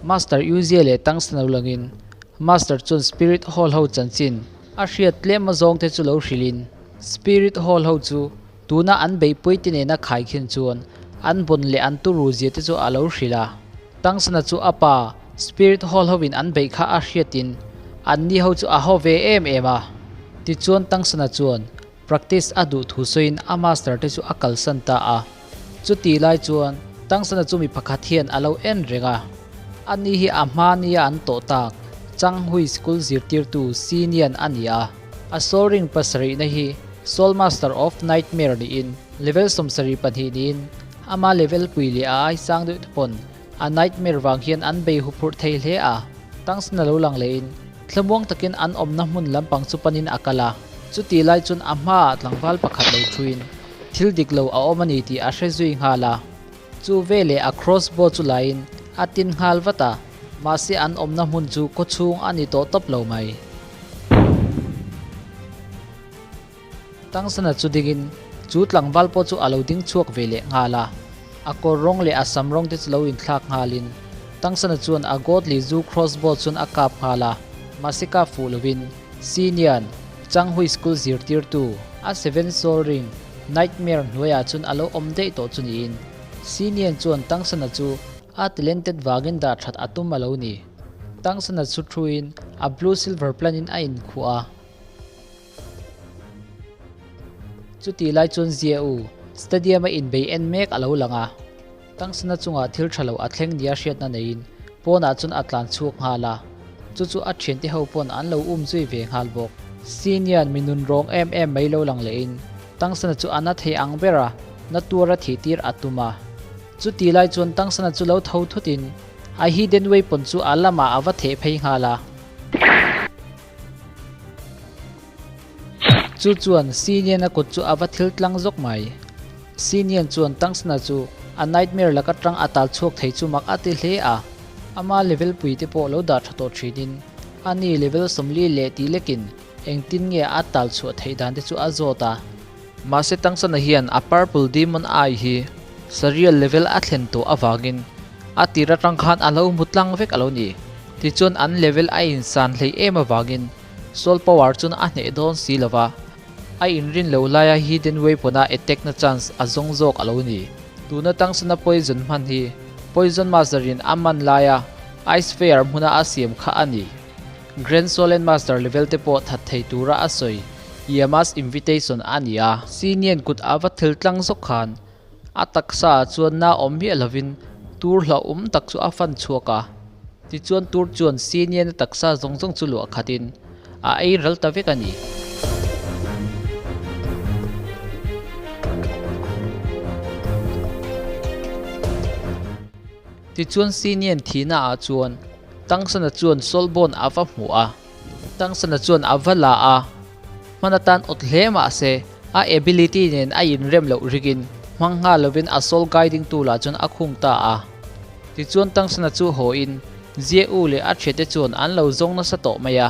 Master Yuzia leh Tangsan lo langin Master chuan Spirit Hall ho chanchin a hriat tlem azawng te chu lo hrilhin Spirit Hall ho chu tuna an beihpui te nena khaikhin chuan an bawn leh an turu zia te chu a lo hrilh a. Tangsana chu a pa Spirit Hall hovin an beih kha a hriatin anni ho chu a haw ve em em a. Tichuan Tangsana chuan Practice a duh thu sawiin a master te chu a kalsan ta a. Chuti lai chuan Tangsana chu mi pakhat hian a lo en reng a. Ani hi a hma nia an tawh tak Changhui School zirtirtu Sinian a ni a. A soul ring pasarihna hi Soul Master of Nightmare niin level 72 niin ama level pui leh a ai sang deuh te pawn a nightmare vang hian an bei huphurh thei hle a. Tangsana lo lang lehin Thlamuang takin an awmna hmun lampang chu panin a kal a, chuti lai chuan a hmaah tlangval pakhat lo thuin thil dik lo a awm a ni tih a hre zui nghal a. Chu veleh a crossbow chu laiin a tin nghal vat a, mahse an awmna hmun chu khawchhung a ni tawh tawp lo mai. Tangsana chu dingin chu tlangval pawh chu a lo ding chhuak ve leh nghal a, a kawr rawng leh a sam rawng te chu lo inthlak nghalin Tangsana chuan a godly zu crossbow chuan a kap nghal a, mahse kap fuh lovin Sinian, Changhui School zirtirtu, a Seven Soul Ring, Nightmare hnuaiah chuan a lo awm daih tawh chu niin Sinian chuan Tangsana chu a talented vangin dah that a tum a lo ni. Tangsana chu thuin a blue silver plan in a inkhuh a. Chutih lai chuan Zia U, stadium a inbei en mek a lo lang a. Tangsana chungah thil tha lo a thleng nia hriatna neiin pawnah chuan a tlan chhuak nghal a. Chu chu a thiante ho pawn an lo um zui ve nghal bawk. Senior mi nun rawng em em mai lo lang lehin Tangsana chu a na thei ang ber a, na tuara thih tir a tum a. Chutih lai chuan Tangsana chu lo tho thutin a hidden weapon chu a lamah a va theh phei nghal a. Chu chuan Sinian-a kut chu a va thil tlang zawk mai. Sinian chuan Tangsana chu a nightmare laka tang a tal chhuak thei chu mak a ti hle a. Ama level pui te pawh lo dah tha tawh thinin a ni level 40 leh tih lekin engtin nge a tal chhuah theih dan te chu a zawt a. Mahse Tangsana hian a purple demon eye hi Sariel level a thlen tawh avangin a tir atang khan a lo hmu tlang vek a lo ni. Tichuan an level a insan hlei em avangin Soul Power chuan a hneh dawn si lova, a inrin lo laia Hidden Weapon-a attack na chance a zawng zawk a lo ni. Tuna tangsana Poison hman hi Poison Master-in a man laia Ice Sphere hmuna a siam kha a ni. Grand Solen Master level te pawh that thei tura a sawi Yama's Invitation a ni a. Sinian kut a va thil tlang zawk khan A taksa ah chuan na awm miah lovin tur hlauhawm tak chu a fan chhuak a, tichuan tur chuan Sinian-a taksa zawng zawng chu luah khatin a ei ral ta vek a ni. Tichuan Sinian thihna ah chuan Tangsana chuan Solbon a va hmuh a, Tangsana chuan a va la a, Hman atan awt hle mah se, a ability nen a inrem loh rikin hmang nghal lovin a soul guiding tool ah chuan a khung ta a. Tichuan Tangsana chu haw in Jie U leh a thiante chuan an lo zawng nasa tawh mai a.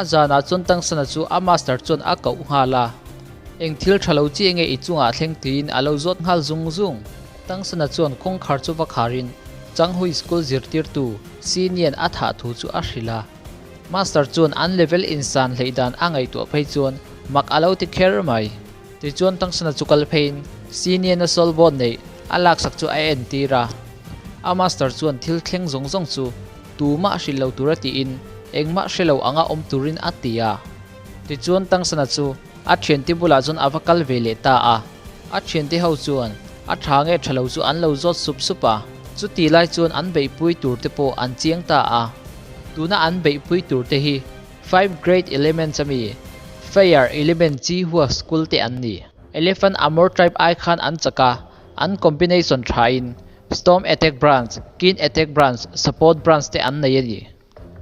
A zanah chuan Tangsana chu a master chuan a koh nghal a. Eng thil tha lo chi enge i chungah thleng tiin a lo zawt nghal zung zung. Tangsana chuan kawngkhar chu va kharin Changhui School zirtirtu Sinian a thah thu chu a hrilh a. Master chuan an level insan hleih dan a ngaihtuah phei chuan mak a lo ti kher mai. Tichuan Tangsana chu kal pheiin Sinian-a soul bond neih a laksak chu a entir a. A master chuan thil thleng zawng zawng chu tumah hrilh lo tura tiin engmah hre lo anga awm turin a ti a. Tichuan Tangsana chu a thiante bulah chuan a va kal ve leh ta a. A thiante ho chuan a tha nge tha lo chu an lo zawt sup sup a. Chuti lai chuan an beihpui tur te pawh an chiang ta a. Tuna an beihpui tur te hi Five Great Elements ami Fire Element chi hua school te an ni. Elephant Armor Tribe ai khan an chak a, an combination thain Storm Attack Branch, Kin Attack Branch, Support Branch te an nei a ni.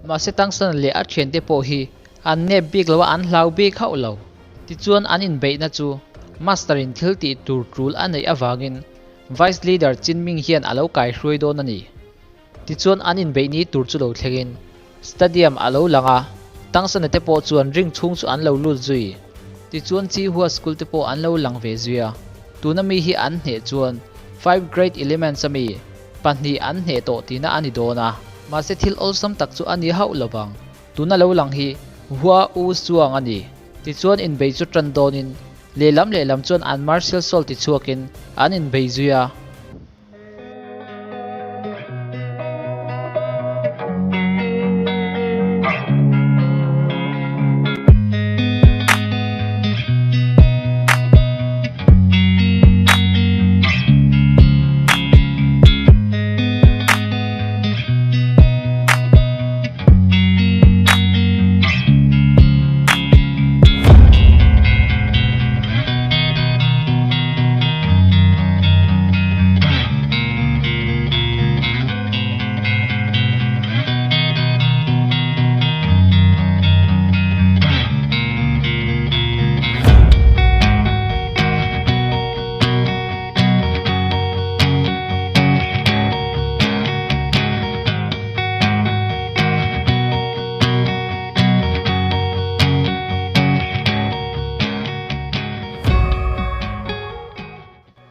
Mahse Tangsana leh a thiante pawh hi an nep bik lo a, an hlau bik hauh lo. Tichuan an inbeihna chu Master in thil tih tur tul a neih avangin Vice Leader Chin Ming hian a lo kaihruai dawn a ni. Tichuan an inbeih ni tur chu lo thlengin Stadium a lo lang a, Tangsana te pawh chuan ring chhung chu an lo lut zui. Tichuan Chihua School te pawh an lo lang ve zui a, tuna mi hi an hneh chuan Five Great Elements ami pahnih an hneh tawh tihna a ni dawn a. Mahse thil awlsam tak chu a ni hauh lo vang. Tuna lo lang hi Hua U Chuang a ni. Tichuan inbei chu tan dawnin lehlam lehlam chuan an martial soul tichhuakin an inbei zui a.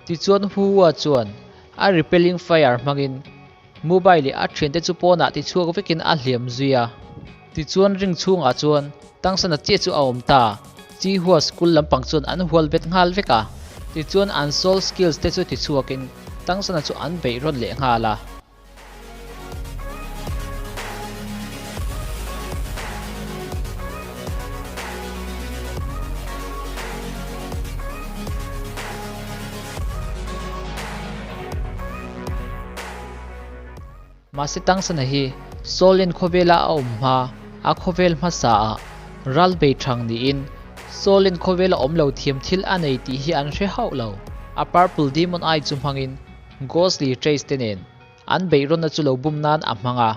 Tichuan Hua chuan a repelling fire hmangin mobile leh a thiante chu pawnah tichhuak vekin a hliam zui a. Tichuan ring chhungah chuan Tangsana chiah chu a awm ta. Chi Hua school lampang chuan an hual bet nghal vek a. Tichuan an soul skills te chu tichhuakin Tangsana chu an beih rawn leh nghal a. Mahse Tangsana hi Sawlin khawvela a awm hma a khawvel hmasa ah ral bei thang niin Sawlin khawvela awm lo thiam thil a nei tih hi an hre hauh lo. A Purple Demon Eye chu hmangin Ghostly Trace te nen an beihrawnna chu lo bum nan a hmang a.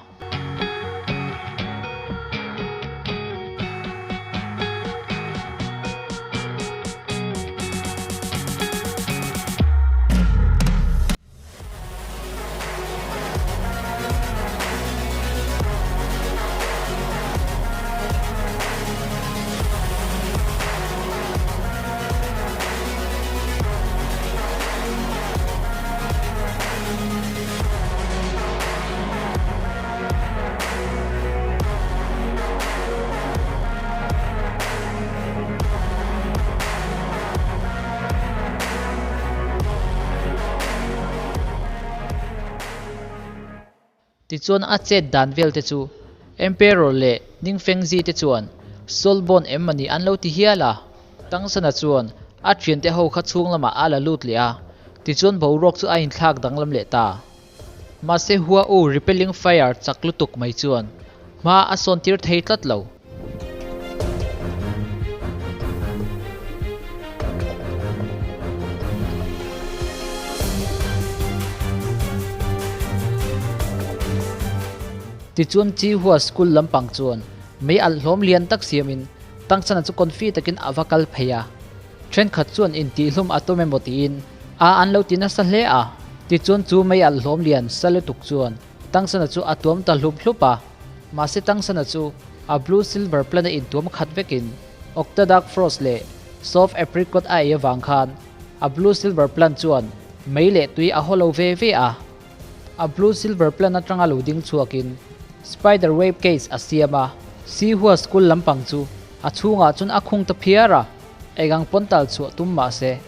Tichuan a chet dan vel te chu Emperor leh Ningfengzi te chuan Soulbond em mawni an lo ti hial a. Tangsana chuan a thiante ho kha chhung lamah a la lut leh a, tichuan boruak chu a inthlak danglam leh ta. Mahse Hua U repelling fire chak lutuk mai chuan hma a sawn tir thei tlat lo. Tichuan Chi Hua school lampang chuan mei alh hlawm lian tak siamin Tangsana chu confi takin a va kal phei a. Thenkhat chuan intihhlum a tum emaw tiin a an lo ti nasa hle a. Tichuan chu mei alh hlawm lian sa lutuk chuan Tangsana chu a tuam ta hlup hlup a. Mahse Tangsana chu a blue silver plan a intuam khat vekin Octadark Frost leh Soft Apricot a ei avang khan a blue silver plan chuan mei leh tui a haw lo ve ve a. A blue silver plan atanga lo ding chhuakin spider web case a siam a, Sihua school lampang chu a chhungah chuan a khung ta phiar a, engang pawn tal chhuah tum mah se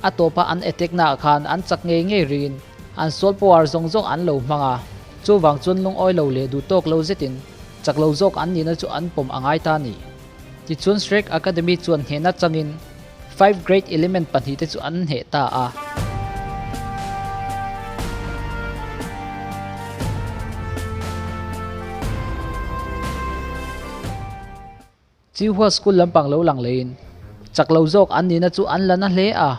a tawpa an attack naah khan an chak ngei ngei ringin an soul power zawng zawng an lo hmang a, chuvang chuan lungawi lo leh duh tawk lo zetin chak lo zawk an nihna chu an pawm a ngai ta a ni. Tichuan Shrek Academy chuan hnehna changin Five Great Element pahnihte chu an hneh ta a. Chiuhua School lampang lo lang leiin chak lo zawk an nihna chu an la na hle a,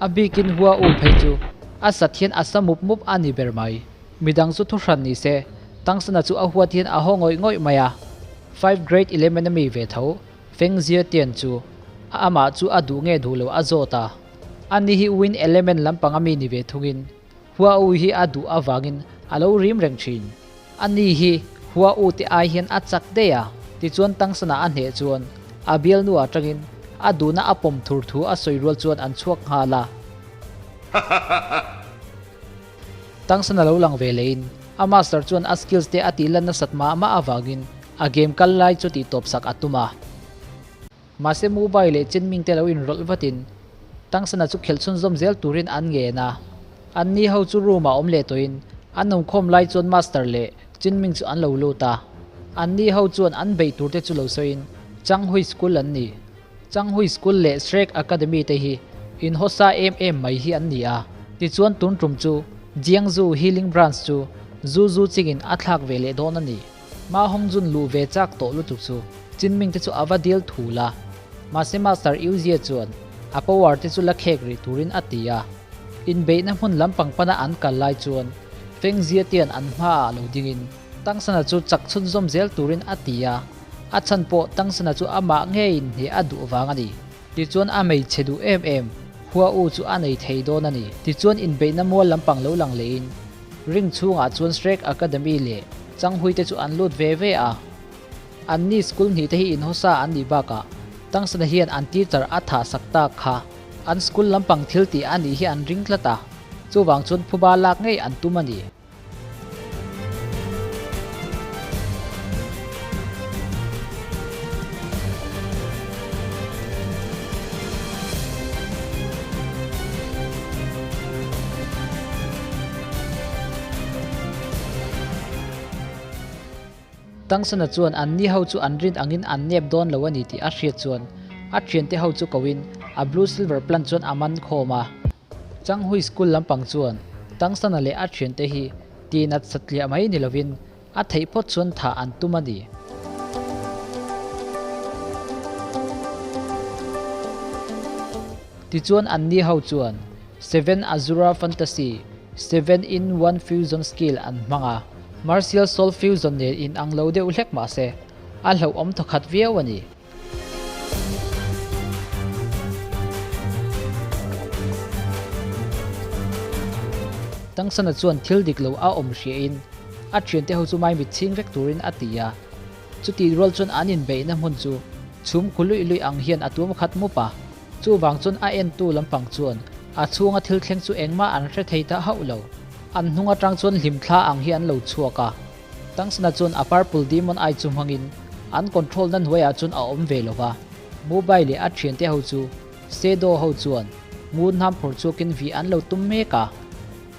a bikin Hua U phei chu a sat hian a sa mup mup a ni ber mai. Midang chu thuhran ni se, Tangsana chu a huat hian a haw ngawih ngawih mai a. Five Great Element a mi ve tho. Feng Zia Tian chu a amah chu a duh nge duh lo a zawt a. Ani hi Wind Element lampang a mi ni ve thungin Hua U hi a duh avangin a lo rim reng thin. Ani hi Hua U te ai hian a chak daih a, tichuan Tangsana a hneh chuan a bialnu atangin a duhna a pawm thur thu a sawi rual chuan an chhuak nghal a. Tangsana lo lang ve lehin A master chuan a skills te a tih lan nasat mah mah avangin a game kal lai chu tih tawp sak a tum a. Mahse Mumbai leh Chinming te lo inrawlh vatin Tangsana chu khelh chhunzawm zel turin an ngen a. Anni ho chu room ah awm leh tawhin an awmkhawm lai chuan Master leh Chinming chu an lo lut a. Anni ho chuan an beih tur te chu lo sawiin Changhui School an ni. Changhui School leh Shrek Academy te hi inhawsa em em mai hi an ni a. Tichuan tun tum chu Jiangsu Healing Branch chu Zhu Zhu chingin a thlak ve leh dawn a ni. Ma Hongjun luh ve chak tawh lutuk chu Chinming te chu a va dil thul a. Mahse Master Yujie chuan a power te chu la khek rih turin a ti a. Inbeihna hmun lampang pana an kal lai chuan Feng Ziatian an hmaah lo dingin Tangsana chu chak chhunzawm zel turin a ti a, a chhan pawh Tangsana chu amah ngeiin hneh a duh vang a ni. Tichuan a hmeichhe duh em em, Hua U chu a nei thei dawn a ni. Tichuan inbeihna mual lampang lo lang lehin ring chhungah chuan Shrek Academy leh Changhui te chu an lut ve ve a. Anni school hnih te hi inhawsa an nih bakah Tangsana hian an teacher a thah sak tak kha an school lampang thil tih a nih hi an ring tlat a, chuvang chuan phuba lak ngei an tum a ni. Tangsana chuan anni ho chu an rin angin an nep dawn lo a ni tih a hriat chuan a thiante ho chu koin a blue silver plant chuan a man khawm a. Changhui school lampang chuan Tangsana leh a thiante hi tihnat satliah mai ni lovin a theih phawt chuan thah an tum a ni. Tichuan anni ho chuan Seven Azura Fantasy Seven in One Fusion Skill an hmang a, Martial Soul Fusion nen inang lo deuh hlek mah se, a hlauhawm thawkhat viau a ni. Tangsana chuan thil dik lo a awm hriain a thiante ho chu maimit chhing vek turin a ti a. Chutih rual chuan an inbeihna hmun chu chhum khu luih luih ang hian a tuam khat mup a. Chuvang chuan a entu lampang chuan a chhunga thil thleng chu engmah an hre thei ta hauh lo. An hnung atang chuan hlimthla ang hi an lo chhuak a. Tangsana chuan a purple demon eye chu hmangin an control na hnuaiah chuan a awm ve lova. Mobile leh a thiante ho chu Sedo ho chuan ngun hnam phawrh chhuakin vih an lo tum mek a.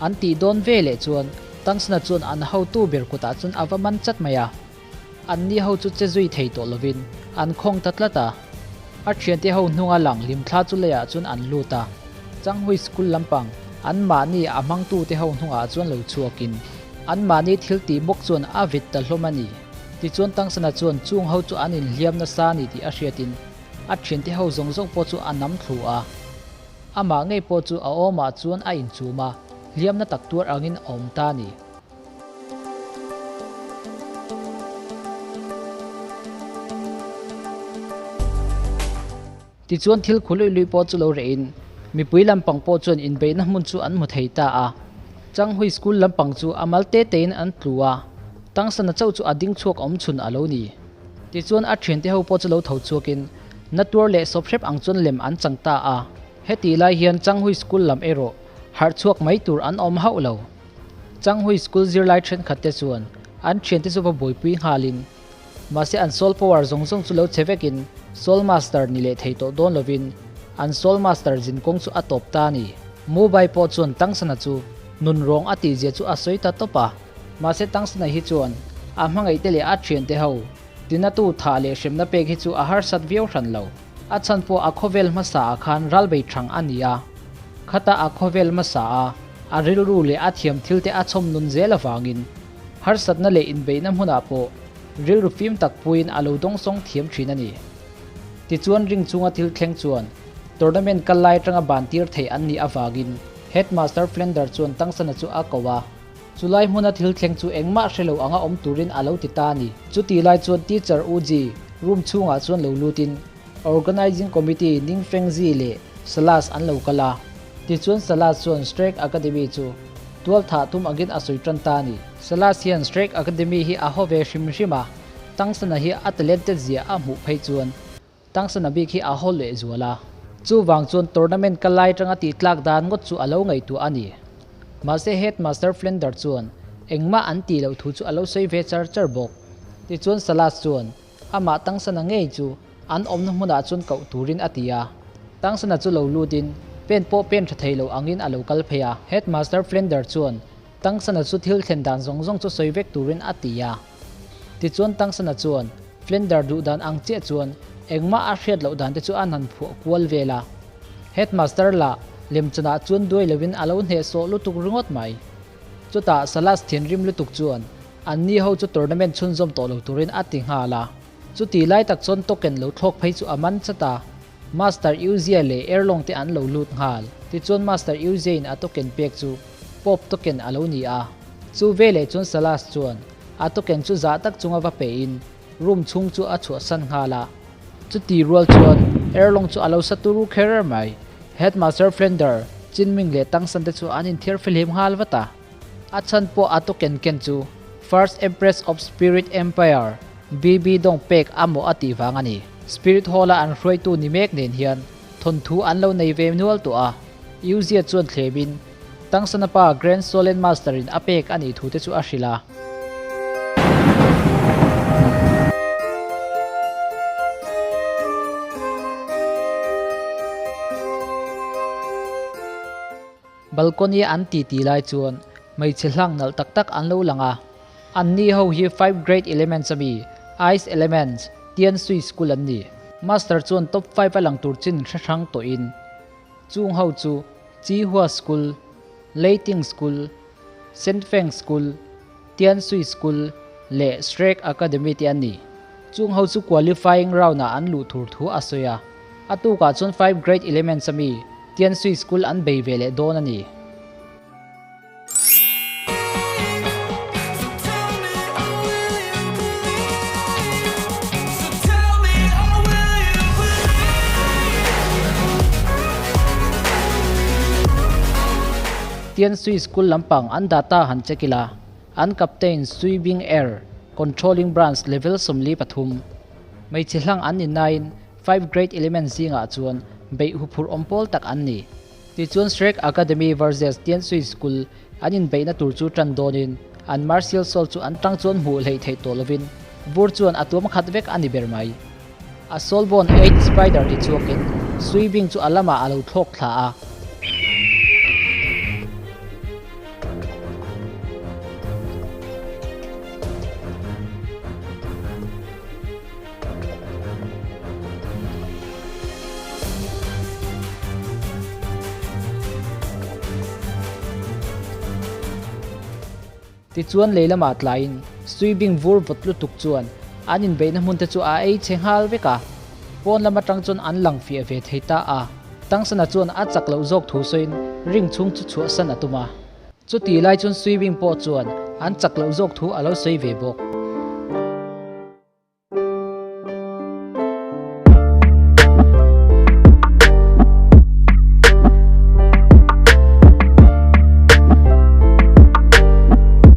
An tih dawn ve leh chuan Tangsana chuan an hotu ber kutah chuan a va man chat mai a. Anni ho chu che zui thei tawh lovin an khawng ta tlat a. A thiante ho hnunga lang hlimthla chu leiah chuan an lut a. Changhui school lampang anmahni a hmangtute ho hnungah chuan lo chhuakin anmahni thil tih bawk chuan a vit ta hlawm a ni. Tichuan Tangsana chuan chung ho chu an inhliam nasa a ni tih a hriatin a thiante ho zawng zawng pawh chu a nam thlu a. Amah ngei pawh chu a awmah chuan a inchum a, hliamna tak tuar angin a awm ta a ni. Tichuan thil khu luih luih pawh chu lo rehin mipui lampang pawh chuan inbeihna hmun chu an hmu thei ta a. Changhui school lampang chu a mal te tein an tlu a, Tangsana chauh chu a ding chhuak awm chhun a lo ni. Tichuan a thiante ho pawh chu lo tho chhuakin na tuar leh sawp hrep ang chuan lem an chang ta a. Hetih lai hian Changhui school lam erawh harh chhuak mai tur an awm hauh lo. Changhui school zirlai thenkhat te chuan an thiante chu va buaipui nghalin mahse an soul power zawng zawng chu lo che vekin soul master ni leh thei tawh dawn lovin an soul master zin kawng chu a tawp ta a ni. Mobile pawh chuan Tangsana chu nun rawng a tihzia chu a sawi ta tawp a, mahse Tangsana hi chuan a hmangaihte leh a thiante ho tinatu thah leh hremna pek hi chu a harsat viau hran lo. A chhan pawh a khawvel hmasa ah khan ralbei thang a ni a, khata a khawvel hmasa a a rilru leh a thiam thil te a chhawm nun zel avangin harsatna leh inbeihna hmunah pawh rilru fim tak puiin a lo dawngsawng thiam thin a ni. Tichuan ring chunga thil thleng chuan tournament kal lai atanga ban tir theih an nih avangin Headmaster Flender chuan Tangsana chu a ko a, chulai hmuna thil thleng chu engmah hre lo anga awm turin a lo ti ta a ni. Chutih lai chuan Teacher Uji room chhungah chuan lo lutin Organizing Committee Ning Fengzi leh Salas an lo kal a. Tichuan Salas chuan Strike Academy chu tual thah tum angin a sawi tan ta a ni. Salas hian Strike Academy hi a haw ve hrim hrim a, Tangsana hi a talented zia a hmuh phei chuan Tangsana bik hi a haw leh zual a. Chuvang chuan tournament kal lai atanga tih tlak dan ngawt chu a lo ngaihtuah a ni. Mahse Headmaster Flender chuan engmah an tih loh thu chu a lo sawi ve char char bawk. Tichuan Salas chuan amah Tangsana ngei chu an awmna hmunah chuan koh turin a ti a. Tangsana chu lo lutin pen pawh pen tha thei lo angin a lo kal phei a. Headmaster Flender chuan Tangsana chu thil thlen dan zawng zawng chu sawi vek turin a ti a. Tichuan Tangsana chuan Flender duh dan ang chiah chuan engmah a hriat loh dan te chu an han phuah kual vel a. Headmaster lah lemchanah chuan duai loin a lo hnehsawh lutuk ringawt mai. Chutah Salas thinrim lutuk chuan anni ho chu tournament chhunzawm tawh lo turin a ti nghal a. Chuti lai tak chuan token lo thlawk phei chu a man chat a, Master Uzia leh Erlong te an lo lut nghal. Tichuan Master Uzia in a token pek chu Pope token a lo ni a. Chu veleh chuan Salas chuan a token chu zah tak chunga va pehin room chhung chu a chhuahsan nghal a. Chuti rual chuan Erlong chu a lo sa turu kher mai. Headmaster Flender, Chinming leh Tangsan te chu an inthiar fihlim nghal vat a. A chhan pawh a token ken chu First Empress of Spirit Empire, BB Dong pek a maw a tih vang a ni. Spirit Hall-a an hruaitu ni mek nen hian thawnthu an lo nei ve nual tawh a. Yuzia chuan thlemin Tangsana pa Grand Solen Master-in a pek a nih thu te chu a hrilh a. Balcony an ti ti lai chuan hmeichhe hlang nalh tak tak an lo lang a. Anni ho hi Five Great Elements ami, Ice Elements, Tianshui School an ni. Master chuan top five a lang tur chin hre hrang tawhin chung ho chu Qihua School, Leiting School, Senfeng School, Tianshui School leh Shrek Academy te an ni. Chung ho chu qualifying round ah an luh tur thu a sawi a. A tukah chuan Five Great Elements ami Tianshui School an bei ve leh dawn a ni. Tianshui School lampang an data han check ila, an captain Sui Bing Er, Controlling Branch level 43, hmeichhe hlang an ni nain Five Great Elements zingah chuan beih huphurh awm pawl tak an ni. Tichuan Shrek Academy versus Tianshui School an inbeihna tur chu tan dawnin an martial soul chu an tang chuan hmuh hleih theih tawh lovin vur chuan a tuam khat vek a ni ber mai. A soulbone eight spider ti chhuakin Sui Bing chu a lamah a lo thlawk thla a. Tichuan lei lamah tlaiin Suibing vur vawt lutuk chuan an inbeihna hmun te chu a ei chhe nghal vek a, pawn lam atang chuan an lang fiah ve thei ta a. Tangsana chuan a chak loh zawk thu sawiin ring chhung chu chhuahsan a tum a. Chuti lai chuan Suibing pawh chuan an chak loh zawk thu a lo sawi ve bawk.